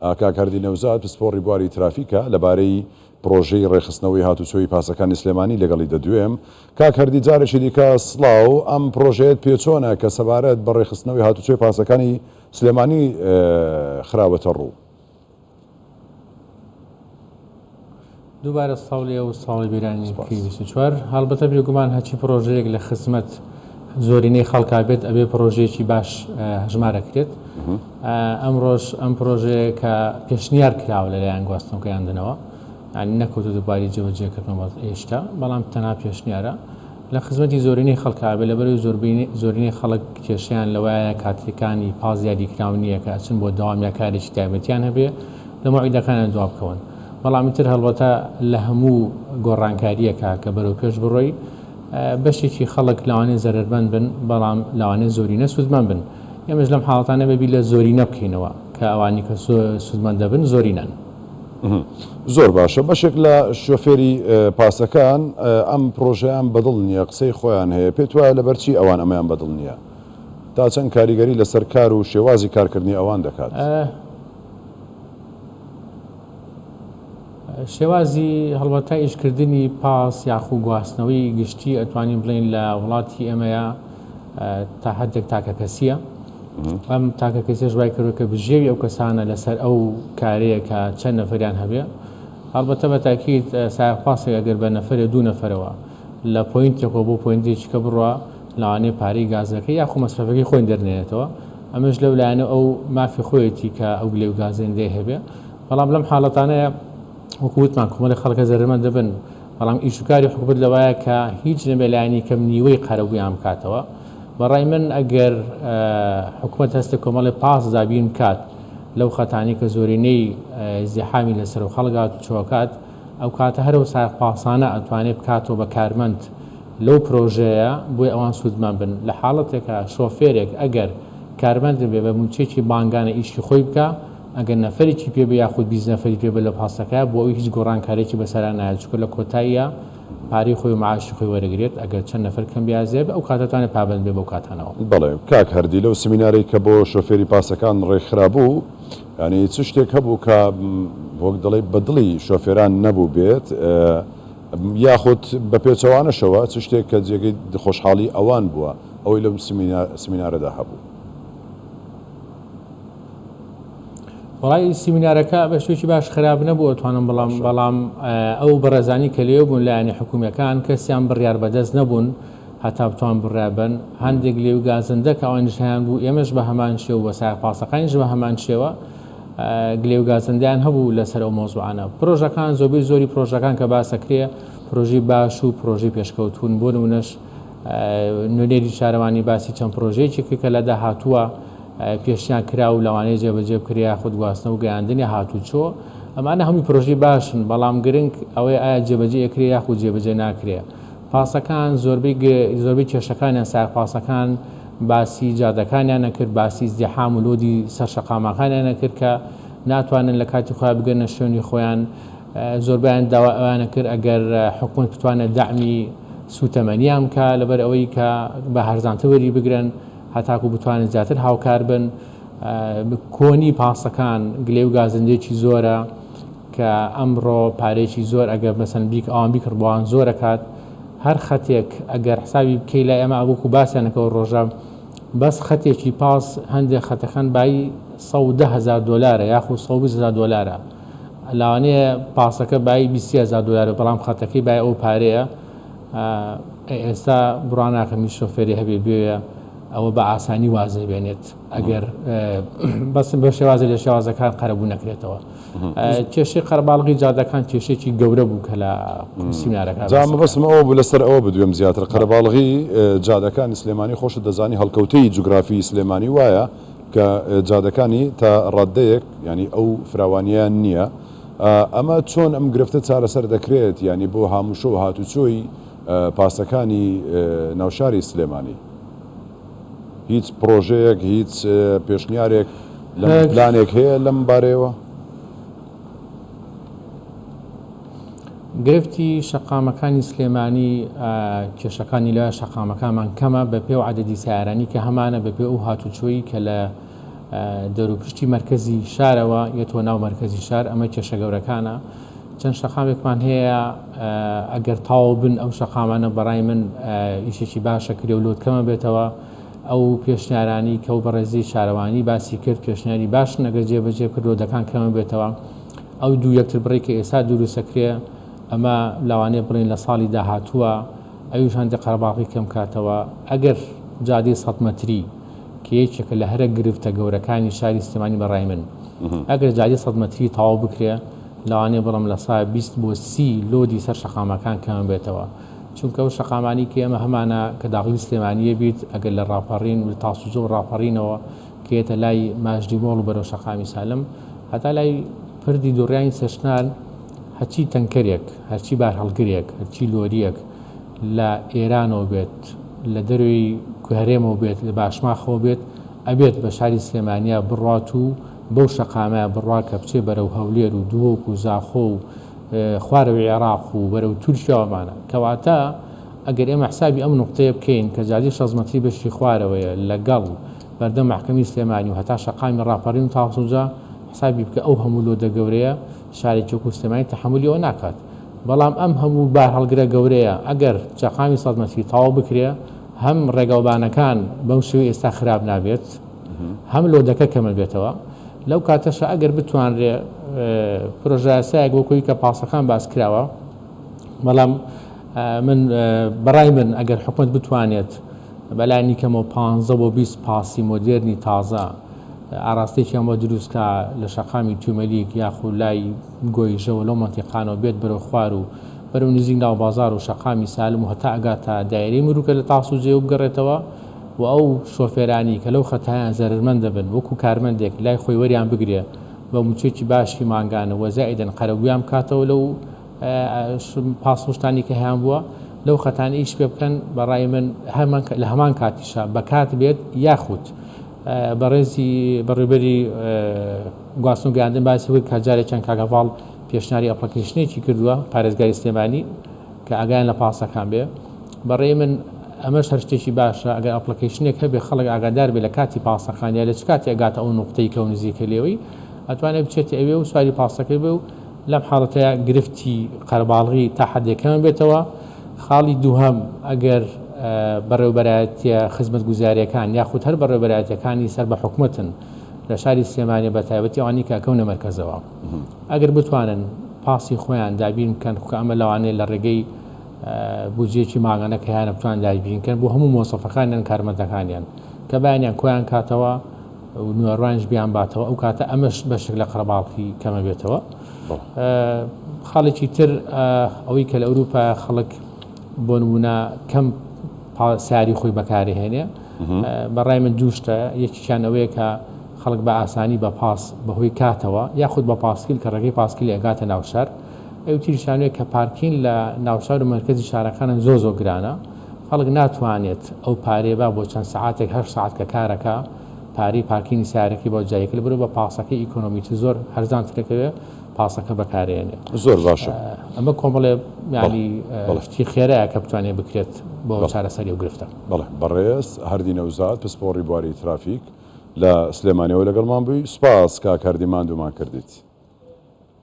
کاک هەردی نەوزاد پسپۆڕی بواری ترافیکە، لەبارەی پڕۆژەی ڕێکخستنەوەی هاتوچۆی پاسەکانی سلێمانی لەگەڵی دەدوێم. کاک هەردی جارێکی دیکە سڵاو، ئەم پڕۆژەیەت پێ چۆنە کە سەبارەت بە ڕێکخستنەوەی هاتوچۆی پاسەکانی سلێمانی خراوەتە ڕوو؟ دووبارە سڵاو لێ و سڵاو لە بیرانی سپاس. 24 هەڵبەتە بێگومان هەرچی پڕۆژەیەک لە خزمەت زۆرینەی خەڵکا بێت ئەبێ پڕۆژەیەکی باش هەژمارە کرێت. ئەمڕۆش ئەم پڕۆژەیە کە پێشنیار کراوە لەلایەن گواستنەوە گەیاندنەوە یانی نەکەوتۆتە بواری جێبەجێکردنەوە هێشتا بەڵام تەنها پێشنیارە لە خزمەتی زۆرینەی خەڵکا بێت لەبەرئەوەی زۆرینەی خەڵک کێشەیان لەوایە کاتەکانی پاس دیاریکراو نییە کە ئەچن بۆ دەوام یا کارێکی تایبەتیان هەبێ لە مەوعیدەکانیان دوا بکەون بەڵام ئیتر هەڵبەتە لە هەموو گۆڕانکارییەکا کە بەرەو پێش بڕۆی بەشێکی خەڵک لەوانەیە زەرەرمەند بن بەڵام لەوانەیە زۆرینە سوودمەند بن ئێمەش لەم حاڵەتانە بێ بیر لە زۆرینە بکەینەوە کە ئەوانی کە سوودمەند دەبن زۆرینەن. زۆر باشە بەشێک لە شۆفێری پاسەکان ئەم پڕۆژەیان بەدڵ نییە قسەی خۆیان هەیە پێت وایە لەبەرچی ئەوان ئەمەیان بەدڵ نییە؟ تا چەند کاریگەری لەسەر کار و شێوازی کارکردنی ئەوان دەکات؟ شێوازی هەڵبەتە ئیشکردنی پاس یاخو گواستنەوەی گشتی ئەتوانین بڵێین لە وڵاتی ئێمەیە تا حدێک تاکە کەسیە ئەم تاکە کەسێش وای کردو کە بژێوی ئەو کەسانە لەسەر ئەو کارەیە کە چەند نەفریان هەبێ هەڵبەتە بە تاکید سایەق پاسێک ئەگەر بە نەفرێ دوو نەفرەوە لە point ێکەوە بۆ point ێکی کە بڕوا لەوانەیە پارەی گازەکەی یاخو مەسرەفەکەی خۆی دەرنێتەوە ئەمەش لەو لایەنە ئەو مافی خۆیەتی کە ئەو گلەی و گازێندەی هەبێ بەڵام لەم حاڵەتانەیە وەکو وتمان کۆمەڵی خەڵکە زەرەرمەند دەبن بەڵام ئیش و کاری حکومەت لەوایە کە هیچ نەبێ لایەنی کەم نیوەی قەرەبوویان بکاتەوە بەڕای من ئەگەر حکومەت هەستە کۆمەڵی پاس دابین بکات لەو خەتانی کە زۆرینەی زیحامی لەسەر و خەڵک هاتوچۆکات ئەو کاتە هەرو سایەق پاسانە ئەتوانێت بکاتەوە بە کارمەند لەو پرۆژەیە بۆی ئەوان سوودمەند بن لە حاڵەتێکا شۆفێرێک ئەگەر کارمەند بێ بە مووچەیەکی مانگانە ئیشی خۆی بکا ئەگەر نەفەرێکی پێ بێ یاخود 20 نەفەری پێ بێ لە پاسەکە بۆ ئەوی هیچ گۆڕانکاریی بەسەرا نایەت چونکە لە کۆتاییا پارەی خۆی و معاشی خۆی وەرەگرێت ئەگەر چەند نەفەر کەم بێ یا زیاد بێ ئەو کاتە توانێت پابەند بێ بەو کاتانەوە. بەڵێ کاک هەردی لەو سمینارەی کە بۆ شۆفێری پاسەکان ڕێکخرابوو یانی چ شتێک هەبوو کە وەک دەڵێی بە دڵی شۆفێران نەبووبێت یاخود بە پێچەوانەشەوە چ شتێک کە جێگەی خۆشحاڵی ئەوان بووە ئەوەی لەو سمینارەدا هەبوو؟ وەڵای سیمینارەکە بە شتێکی باش خراپ نەبوو ئەتوانم بڵام بەڵام ئەو بەڕێزانی کە لێ بوون لایەنی حکومیەکان کەسیان بڕیار بەدەست نەبوون هەتا بتوان بڕیار بن هەندێک لێو گازندە کە ئەوانیش هەیان بوو ئێمەش بە هەمان شێوە و سایەق پاسەکانیش بە هەمان شێوە گلێو گازندەیان هەبوو لەسەر ئەو مەوزوعانە پرۆژەکان زۆربەی زۆری پرۆژەکان کە باسەکرێ پرۆژەی باش و پرۆژەی پێشکەوتون بۆ نمونەش نوێنەری شارەوانی باسی چەند پرۆژەیەکی کرد کە لە داهاتووە پێشنیار کرا و لەوانەیە جێبەجێ بکرێ یاخود گواستنەوە و گەیاندنی هاتوچۆ، ئەمانە هەمووی پرۆژەی باشن، بەڵام گرنگ ئەوەیە ئایا جێبەجێ ئەکرێ یاخود جێبەجێ ناکرێ. پاسەکان زۆربەی زۆربەی کێشەکانیان سایەق پاسەکان باسی جادەکانیان ئەکرد، باسی ئیزدیحام و لۆدی سەر شەقامەکانیان ئەکرد کە ناتوانن لە کاتی خۆیان بگەنە شوێنی خۆیان، زۆربەیان داوای ئەویان ئەکرد ئەگەر حکومەت بتوانێت دەعمی سووتەمەنیان بکا لەبەر ئەوەی کە بە هەرزانتر وەری بگرن. هەتاکو بتوانن زیاتر هاوکار بن. کۆنی پاسەکان گلەی و گازندەیەکی زۆرە کە ئەمڕۆ پارەیەکی زۆر ئەگەر مەسەن بیک ئەوان بیکڕ بۆوان زۆر ئەکات هەر خەتێک ئەگەر حسابی بکەی لای ئەمە وەکو باسیان ئەکەوە ڕۆژە بەس خەتێکی پاس هەندێک خەتەکان بایی 110 هەزار دۆلارە یاخود 120 هەزار دۆلارە لاوانەیە پاسەکە بایی 20 هەزار دۆلارە بەڵام خەتەکەی بای ئەو پارەیە ئێستا بڕوا ناکەم هیچ شۆفێری هەبێ بێ ئەوە بە ئاسانی واز بێنێت ئەگەر بەس بە شێوازە لە شێوازەکان قەرەبوو نەکرێتەوە کێشەی قەرەباڵغی جادەکان کێشێکی گەورە بوو کە لە سیمینارەکە جا مەبەستم ئەوە بوو لەسەر ئەوە بدوێم زیاتر قەرەباڵغی جادەکانی سلێمانی خۆشت دەزانی هەڵکەوتەی جوگرافی سلێمانی وایە کە جادەکانی تا ڕاددەیەک یانی ئەو فراوانییان نییە ئەمە چۆن ئەم گرفتە چارەسەر دەکرێت یانی بۆ هاموشۆ و هاتوچۆی پاسەکانی ناوشاری سلێمانی هیچ پڕۆژەیەک هیچ پێشنیارێک لەم پلانێک هەیە لەم بارەیەوە؟ گرفتی شەقامەکانی سلێمانی کێشەکانی لە شەقامەکانمان کەمە بە پێ و عەدەدی سیارانی کە هەمانە بە پێ ئەو هاتوچۆی کە لە دەوروپشتی مەرکەزی شارەوە یەتەوە ناو مەرکەزی شار، ئەمە کێشە گەورەکانە. چەند شەقامێکمان هەیە ئەگەر تەواو بن ئەو شەقامانە بەڕای من ئیشێکی باشە کرێ و لۆد کەمە بێتەوە. ئەو پێشنیارانی کە و بەڕێزی شارەوانی باسی کرد پێشنیاری باشن ئەگەر جێبەجێ بکرێت لۆدەکان کەمە بێتەوە. ئەو دوو یەکتربڕی کە ئێستا دروستەکرێ ئەمە لەوانەیە بڵێین لە ساڵی داهاتووە ئەویش هەندێک قەرەباڵغی کەم کاتەوە ئەگەر جادەی سەد مەتری کە یەکێکە لە هەرە گرفتە گەورەکانی شاری سلێمانی بە ڕای من ئەگەر جادەی سەد مەتری تەواو بکرێ لەوانەیە بڵێم لە سا 20 بۆ 30 لۆدی سەر شەقامەکان کەم بێتەوە چونکە ئەو شەقامانی کە ئێمە هەمانە کە داخلی سلێمانیە بیت ئەگەر لە ڕاپەڕین و تاسوجە و ڕاپەڕینەوە کە یەتە لای ماژدی مۆڵ و بەرەو شەقامی سالم هەتا لای پردی دوڕیانی سەرچنار هەرچی تەنکەرێک، هەرچی بارهەڵگرێک، هەرچی لۆرییەک لە ئێرانەوە بێت، لە دەرەوەی هەرێمەوە بێت، لە باشماخەوە بێت، ئەبێت بە شاری سلێمانیا بڕوات و بەو شەقامەیا بڕوا کە بچێ بەرەو هەولێر و دهۆک و زاخۆ و خوارەوەی عێراق و بەرەو تورکیا و ئەمانە. کەواتە ئەگەر ئێمە حسابی ئەم نوقتەیە بکەین کە جادەی شەست مەتری بەشی خوارەوەیە لەگەڵ بەردەم مەحکەمەی سلێمانی و هەتا شەقامی ڕاپەڕین و تاسوجە، حسابی بکە ئەو هەموو لۆدە گەورەیە شارێکی وەکو سلێمانی تەحەمولی ئەوە ناکات بەڵام ئەم هەموو بارهەڵگرە گەورەیە ئەگەر شەقامی سەد مەتری تەواو بکرێ هەم ڕێگاوبانەکان بەم شێوەی ئێستا خراپ نابێت هەم لۆدەکە کەمە بێتەوە لەو کاتەشە ئەگەر بتوانرێ پرۆژەیاسایەک وەکوی کە پاسەکان باس کراوە بەڵام من بەڕای من ئەگەر حکومەت بتوانێت بەلانی کەمەوە 15 بۆ 20 پاسی مۆدێرنی تازە ئاراستەیەکیان بۆ دروست کا لە شەقامی تومەلیک یاخو لای گۆیژەوە لەو مەنتیقانەوە بێت بەرەو خوار و بەرەو نزیک ناو بازاڕ و شەقامی سالم و هەتا ئەگاتە دایرەی مروکە لە تاسوجێ و بگەڕێتەوە و ئەو شۆفێرانی کە لەو خەتایان زەرەرمەند دەبن وەکو کارمەندێک لای خۆی وەریان بگرێ بە موچەیەکی باشی مانگانە و زائیدەن قەرەبوویان بکاتەوە لەو پاس و شتانی کە هەیان بووە لەو خەتانە ئیش پێ بکەن بە ڕای من هەمان لە هەمان کاتیشا بەکات بێت یاخود بەڕێزی بەڕێوبەری گواستن و گەیاندن باسی کرد کە جارێکیان کاک هەڤاڵ پێشنیاری ئەپڵکەیشنێکی کردووە پارێزگاری سلێمانی کە ئاگایان لە پاسەکان بێ بەڕێی من ئەمەش هەر شتێکی باشە ئەگەر ئەپڵکەیشنێک هەبێ خەڵک ئاگادار بێ لە کاتی پاسەکان یا لە چ کاتێ ئەگاتە ئەو نوقتەی کە ئەو نزیکە لێوەی ئەتوانێت بچێتە ئەوێ و سواری پاسەکەی بێ و لەم حاڵەتەیا گرفتی قەرەباڵغی تا حەدێک کەم بێتەوە. خاڵی دووهەم، ئەگەر بەڕێوەبەرایەتیە خزمەتگوزاریەکان یاخود هەر بەڕێوەبەرایەتیەکانی سەر بە حکومەتن لە شاری سلێمانی بە تایبەتی ئەوانەی کە ئەکەونە مەرکەزەوە ئەگەر بتوانن پاسی خۆیان دابین بکەن خو ئەمە لەوانەیە لە ڕێگەی بودجەیەکی مانگانە کە هەیانە بتوان دابین کەن بۆ هەموو مۆزەفەکانیان کارمەندەکانیان کە بایانیان کۆیان کاتەوە و نوێڕوانیش بیانباتەوە ئەو کاتە ئەمەش بەشێک لە قەرەباڵخی کەمە بێتەوە. خاڵێکی تر ئەوەی کە لە ئەوروپا خەڵک بۆ نمونە کەم ساری خۆی بەکارهێنێ بەڕای من دووشتە یەکیان ئەوەیە کە خەڵک بە ئاسانی بە پاس بەهۆی کاتەوە یاخود بە پاسکیل کە ڕێگەی پاسکیلی ئەگاتە ناوشار ئەو تریشانەیە کە پارکین لە ناوشار و مەرکەزی شارەکانە زۆر زۆر گرانە خەڵک ناتوانێت ئەو پارەیە با بۆ چەند سەعاتێک هەشت سەعات کە کارەکا پارەی پارکینی سەیارەکەی بۆ جایەکە لەبەرئەوە بە پاسەکەی ئیکۆنۆمیتر زۆر هەرزانترەکەوێ پاسەکە بەکارێنێ. زۆر باشە. ئەمە کۆمەڵێ یانی شتی خێرایە کە بتوانێت بکرێت بۆ چارەسەری ئەو گرفتە. بەڵێ بەڕێز هەردی نەوزاد پسپۆڕی بواری ترافیک لە سلێمانیەوە لەگەڵمان بووی سوپاس کاک هەردی ماندوومان کردیت.